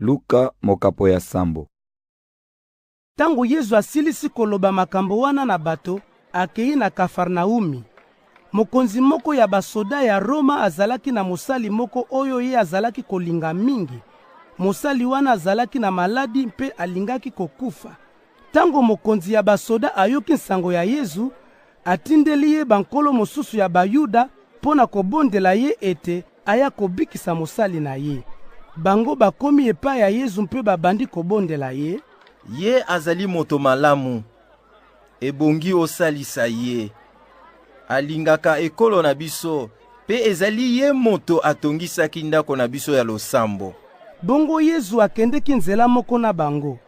Luka mokapo ya sambo. Tango Yezu asilisi koloba makambo wana na bato, akei na Kafarnaumi. Mokonzi moko ya basoda ya Roma azalaki na mosali moko oyo ye azalaki kolinga mingi. Mosali wana azalaki na maladi mpe alingaki kokufa. Tango mokonzi ya basoda ayoki nsango ya Yezu, atindeli ye bankolo mosusu ya Bayuda mpo na kobondela ye ete aya kobikisa mosali na ye. Bango bakomi epai ya Yezu mpe babandi kobondela ye. Ye azali moto malamu, ebongi osalisa ye. Alingaka ekolo na biso mpe ezali ye moto atongisaki ndako na biso ya losambo. Bongo Yezu akendeki nzela moko na bango.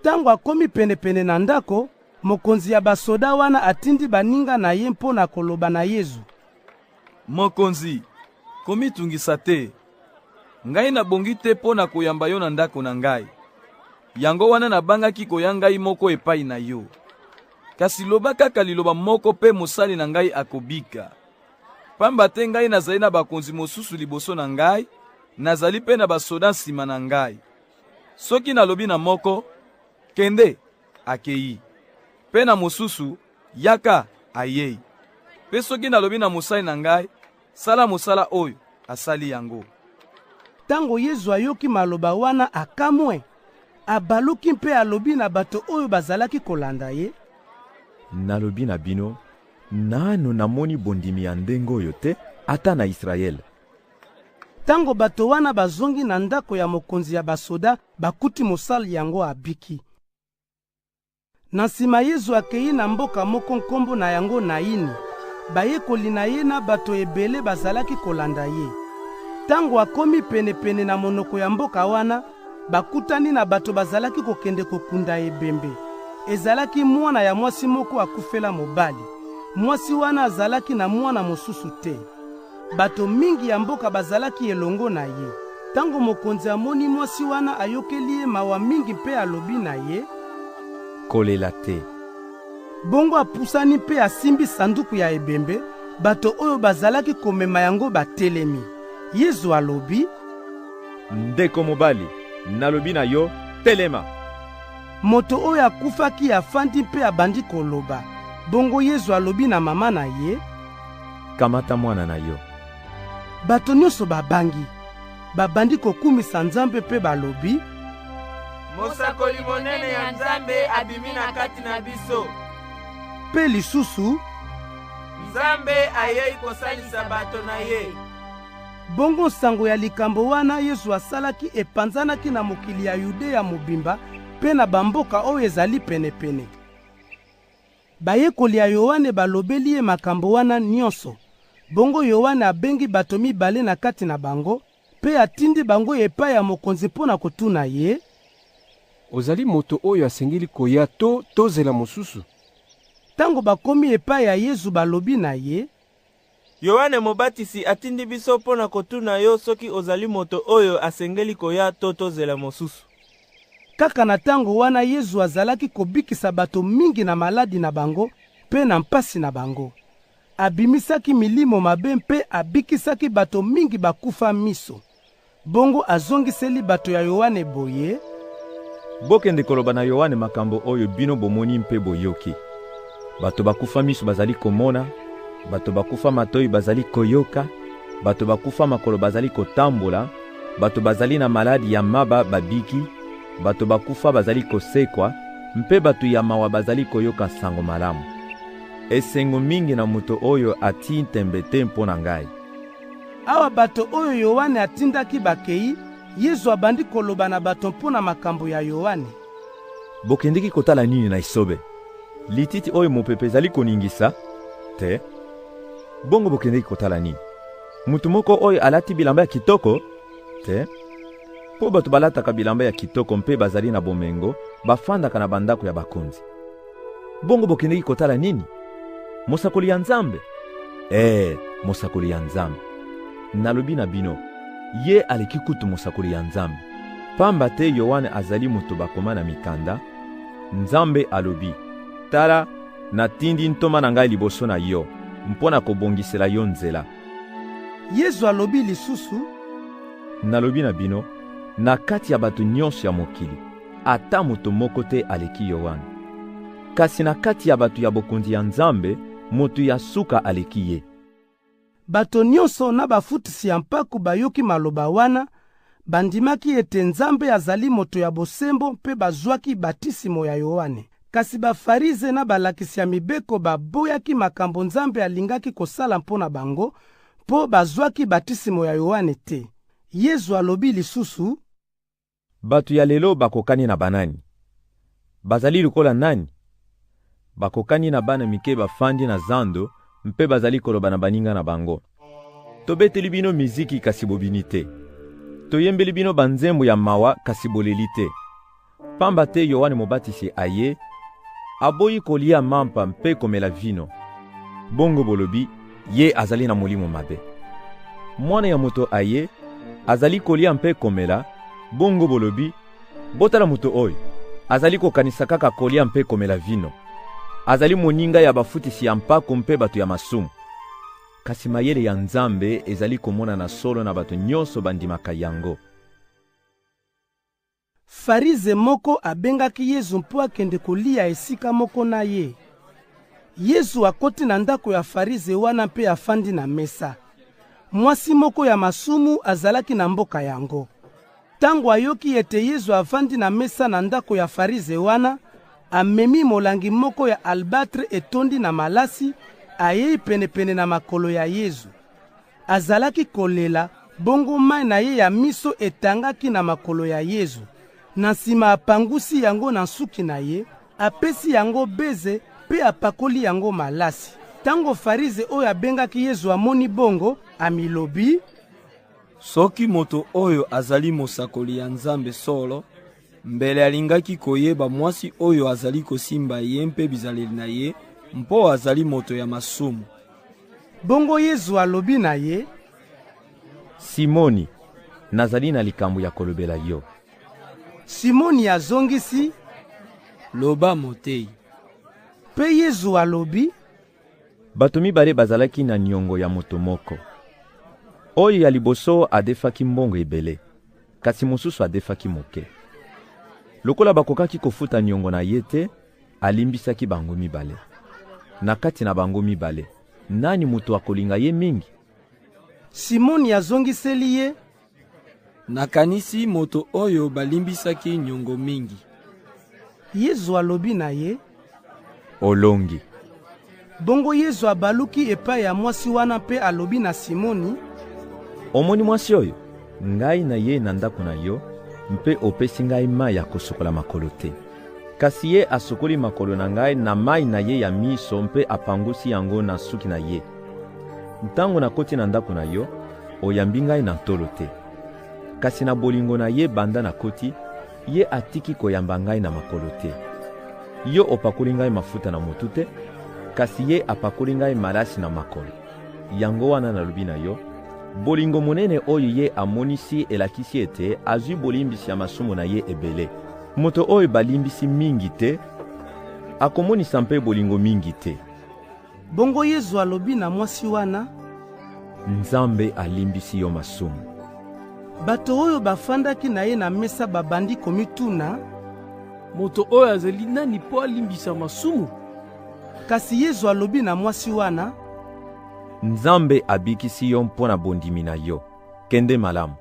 Tango akomi penepene na ndako, mokonzi ya basoda wana atindi baninga na ye mpo na koloba na Yezu. Mokonzi, komitungisa te. Ngai nabongi te mpo na koyamba yo na ndako na ngai. Yango wana nabangaki koya ngai moko epai na yo. Kasi loba kaka liloba moko mpe mosali na ngai akobika. Pamba te ngai nazali na bakonzi mosusu liboso na ngai, nazali mpe na basoda nsima na ngai. Soki nalobi na moko, Kende, akei, mpe na mosusu, Yaka, ayei. Mpe soki nalobi na mosali na ngai, Sala mosala oyo, asali yango. Tango Yezu ayoki maloba wana, akamwe. Abaluki mpe alobi na bato oyo bazalaki kolanda ye. Nalobi na bino, nanu namoni bondimi ya ndenge oyo te, ata na Israele. Tango bato wana bazongi na ndako ya mokonzi ya basoda, bakuti mosali yango abiki. Na nsima Yezu akei na mboka moko nkombo na yango Naini. Bayekoli na ye na bato ebele bazalaki kolanda ye. Tango akomi penepene na monoko ya mboka wana, bakutani na bato bazalaki kokende kokunda ebembe. Ezalaki mwana ya mwasi moko akufela mobali. Mwasi wana azalaki na mwana mosusu te. Bato mingi ya mboka bazalaki elongo na ye. Tango mokonzi amoni mwasi wana, ayokeli ye mawa mingi mpe alobi na ye: Kolela te. Bongo apusani mpe asimbi sanduku ya ebembe, bato oyo bazalaki komema yango batelemi. Yezu alobi: Ndeko mobali, nalobi na yo, telema! Moto oyo akufaki afandi mpe abandi koloba. Bongo Yezu alobi na mama na ye: Kamata mwana na yo. Bato nyonso babangi, babandi kokumisa Nzambe mpe balobi: Mosakoli monene ya Nzambe abimi na kati na biso. Mpe lisusu, Nzambe ayei kosalisa bato na ye. Bongo nsango ya likambo wana Yesu asalaki epanzanaki na mokili ya Yudea mobimba mpe na bamboka oyo ezali penepene. Bayekoli ya Yoane balobeli ye makambo wana nyonso. Bongo Yoane abengi bato mibale na kati na bango mpe atindi bango epai ya mokonzi mpo na kotuna ye: Ozali moto oyo asengeli koya to tozela mosusu? Tango bakomi epai ya Yezu, balobi na ye: Yoane Mobatisi atindi biso mpo na kotuna yo soki ozali moto oyo asengeli koya to tozela mosusu. Kaka na tango wana Yezu azalaki kobikisa bato mingi na maladi na bango mpe na mpasi na bango. Abimisaki milimo mabe mpe abikisaki bato mingi bakufa miso. Bongo azongiseli bato ya Yoane boye: Bokende koloba na Yoane makambo oyo bino bomoni mpe boyoki. Bato bakufa miso bazali komona, bato bakufa matoi bazali koyoka, bato bakufa makolo bazali kotambola, bato bazali na maladi ya maba babiki, bato bakufa bazali kosekwa, mpe bato ya mawa bazali koyoka sango malamu. Esengo mingi na moto oyo atii ntembe te mpo na ngai. Awa bato oyo Yoane atindaki bakei, Yezu abandi koloba na bato mpo na makambo ya Yoane. Bokendeki kotala nini na esobe? Lititi oyo mopepe ezali koningisa? Te. Bongo bokendeki kotala nini? Moto moko oyo alati bilamba ya kitoko? Te. Mpo bato balataka bilamba ya kitoko mpe bazali na bomengo, bafandaka na bandako ya bakonzi. Bongo bokendeki kotala nini? Mosakoli ya Nzambe? Ee, mosakoli ya Nzambe. Nalobi na bino, ye aleki kutu mosakoli ya Nzambe. Pamba te Yoane azali moto bakoma na mikanda, Nzambe alobi, Tala, natindi ntoma na ngai liboso na yo, mpo na kobongisela yo nzela. Yezu alobi lisusu, Nalobi na bino, Na kati ya bato nyonso ya mokili, ata moto moko te aleki Yoane. Kasi na kati ya bato ya bokonzi ya Nzambe, moto ya suka aleki ye. Bato nyonso na bafutisi ya mpaku bayoki maloba wana, bandimaki ete Nzambe azali moto ya bosembo mpe bazwaki batisimo ya Yoane. Kasi Bafarize na balakisi ya mibeko baboyaki makambo Nzambe alingaki kosala mpo na bango, mpo bazwaki batisimo ya Yoane te. Yezu alobi lisusu, Bato ya lelo bakokani na banani? Bazali lokola nani? Bakokani na bana mike bafandi na zando mpe bazali koloba na baninga na bango: Tobeteli bino miziki kasi bobini te, toyembeli bino banzembo ya mawa kasi boleli te. Pamba te Yoane Mobatisi aye, aboyi kolia mampa mpe komela vino. Bongo bolobi, ye azali na molimo mabe. Mwana ya moto aye, azali kolia mpe komela, bongo bolobi, botala moto oyo, azali kokanisa kaka kolia mpe komela vino. Azali moninga ya bafutisi ya mpako mpe bato ya masumu. Kasi mayele ya Nzambe ezali komonana solo na bato nyonso bandimaka yango. Farize moko abengaki Yezu mpo akende kolia esika moko na ye. Yezu akoti na ndako ya Farize wana mpe afandi na mesa. Mwasi moko ya masumu azalaki na mboka yango. Tango ayoki ete Yezu avandi na mesa na ndako ya Farize wana, amemi molangi moko ya albatre etondi na malasi, ayei penepene na makolo ya Yezu. Azalaki kolela, bongo mai na ye ya miso etangaki na makolo ya Yezu. Na nsima apangusi yango na nsuki na ye, apesi yango beze mpe apakoli yango malasi. Tango Farize oyo abengaki Yezu amoni bongo, amilobi: Soki moto oyo azali mosakoli ya Nzambe solo, mbele alingaki koyeba mwasi oyo azali kosimba ye mpe bizaleli na ye, mpo azali moto ya masumu. Bongo Yezu alobi na ye: Simoni, nazali na likambo ya kolobela yo. Simoni azongisi: Loba, Moteyi. Mpe Yezu alobi: Bato mibale bazalaki na niongo ya moto moko. Oyo ya liboso adefaki mbongo ebele, kasi mosusu adefaki moke. Lokola bakokaki kofuta niongo na ye te, alimbisaki bango mibale. Na kati na bango mibale, nani moto akolinga ye mingi? Simoni azongiseli ye: Nakanisi moto oyo balimbisaki nyongo mingi. Yezu alobi na ye: Olongi. Bongo Yezu abaluki epai ya mwasi wana mpe alobi na Simoni: Omoni mwasi oyo? Ngai na ye na ndako na yo, mpe opesi ngai mai ya kosukola makolo te. Kasi ye asukoli makolo na ngai na mai na ye ya miso mpe apangusi yango na suki na ye. Ntango nakoti na ndako na yo, oyambi ngai na ntolo te. Kasi na bolingo na ye banda nakoti, ye atiki koyamba ngai na makolo te. Yo opakoli ngai mafuta na motu te, kasi ye apakoli ngai malasi na makolo. Yango wana nalobi na yo, bolingo monene oyo ye amonisi elakisi ete azwi bolimbisi ya masumu na ye ebele. Moto oyo balimbisi mingi te akomonisa mpe bolingo mingi te. Bongo Yezu alobi na mwasi wana: Nzambe alimbisi yo masumu. Bato oyo bafandaki na ye na mesa babandi komituna: Moto oyo azali nani mpo alimbisa masumu? Kasi Yezu alobi na mwasi wana: Nzambe abikisi yo mpo na bondimi na yo. Kende malamu.